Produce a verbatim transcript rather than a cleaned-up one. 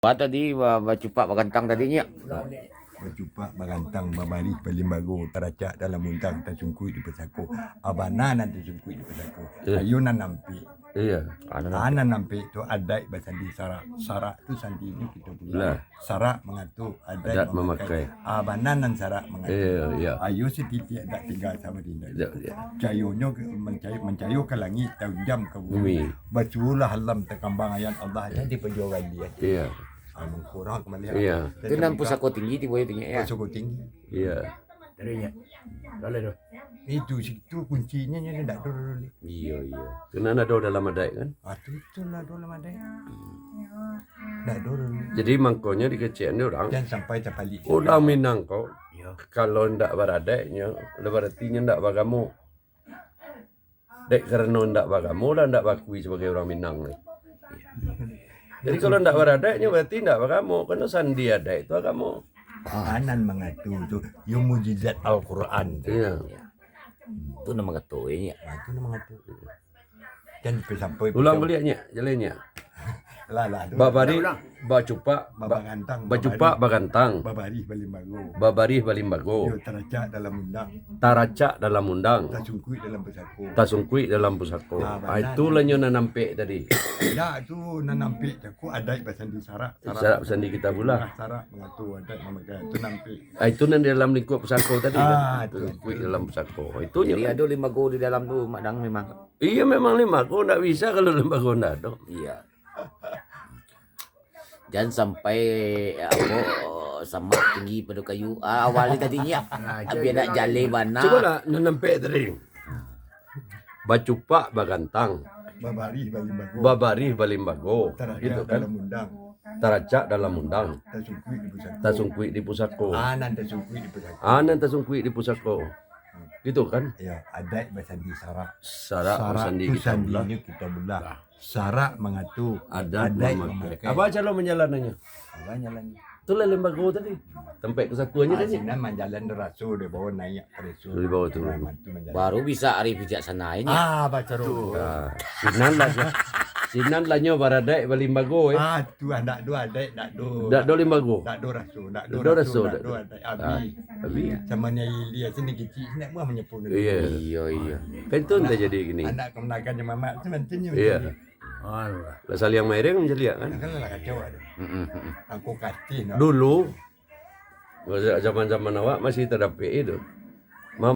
Apa tadi ba-, bacupak bagantang tadi, Nyiak? Bacupak bagantang, babarih balimbago, taracak dalam undang, tasungkuik di pusako. Abana nan tasungkuik di pusako. Eh. Ayo nan nampik. Iya. Anu, Ah, nan nampik tu adaik basandi sarak. Sarak tu sandinyo kito pulo. Lah. Sarak mangatur, adaik Adat mamakai. mamakai. Abana nan sarak mangatur. Iya, iya. Ayo sititiak dak tingga sama dinda. Iya, iya. Cayonyo ke- mancayo, mancayo ka langik, taunjam ka bumi. Bumi. Basuolah alam takambang ayat Allah, jadi pajual balian. Iya. Ah, mangkurang kembali. Iya. Itu nan pusako tinggi tibo itu, Nyiak, ya? Pusako tinggi. Iya. Dari nya. Kalau tu. Itu situ kuncinyo nyo ndak ada dulu. Iya, iya. Kena ado dalam adaik kan. Ah, tu tu lah dulu madai. Ndak ada dulu. Jadi mangkonyo dikecekan dek urang. Jangan sampai tapalik. Urang Minang ko Yo. kalau ndak baradaiknyo, lah baratinyo ndak bagamo. Dek karano ndak bagamo lah ndak bakui sabagai urang Minang ni. Jadi kalau ndak baradaiknyo berarti ndak bagamo, karano sandi adaik tu agamo. Ah, nan mangatur tu, yo mujizat Al-Quran tu. Iya. Itu nama ketua ini. Ah, tu nan mangatur. Jangan sampai-sampai. Ulang baliak, Nyiak, jaleh, Nyiak. Lah lah. Tu. Babarih, Ulang. bacupak, ba- Bagantang. bacupak bagantang. Babarih balimbago. Babarih balimbago. Yo taracak dalam undang. Taracak dalam undang. Tasungkuik dalam pusako. Tasungkuik dalam pusako. Ah, Ah, itulah nyo nan nampik tadi. Dak tu nan nampik jaku adaik basandi sarak. Sarak basandi kitabullah. Sarak mangatur adaik mamakai tu nampik. Ah, itu nan di dalam lingkup pusako tadi. Ah, Kan? itu. Lingkuik dalam pusako. Itu nyo. Jadi ada limbago di dalam tu, Mak Dang, memang. Iya, memang limbago, ndak bisa kalau limbago ndak ada. Iya. Jangan sampai apa, samak tinggi pada kayu. Ah, awalnya tadi, Nyiak. Biar nak jaleh bana. Cubolah nan nampik tadi. Bacupak bagantang, Babarih balimbago. Babarih balimbago. Taracak Gitu kan. Dalam undang. Taracak dalam undang. Tasungkuik di pusako. Tasungkuik di pusako. Ah, nan tasungkuik di pusako. Ah, nan tasungkuik di pusako. Gitu kan. Ya, adaik basandi sarak. Sarak basandi Tu kitabullah. Sandinyo kitabullah. Sarak mangatur. Adat Adaik mamakai. mamakai. Apa cara manjalanannyo? Apa jalan? Itulah limbago tadi. Tempat kesatuannyo Ah, tadi. Sinan manjalan raso dari bawah naik ka raso. Dari bawah turun. Ah, tu manjalan. Baru bisa ari pijak sana ini. Ah, baca tu. Ah, sinan lah. Sinan lah nyo baradaik balimbago eh. Ah, tu anak dua adaik, nak do. Dak do limbago. Nak do raso, nak do Dak do raso, raso, nak dak do do. adaik. Ah, Abi. abi. Sama ni Ili sini kecil, nak buah menyepun. Iya. Iya, iya. Kan itu lah jadi gini. Anak kemenakan je mamak tu nanti ni. Iya. Alah. Lah saliang mairing macam liak kan. Kan lah kacau ada. Mm-mm, mm-mm. Aku kasih nak. Dulu zaman-zaman awak masih tadapik itu.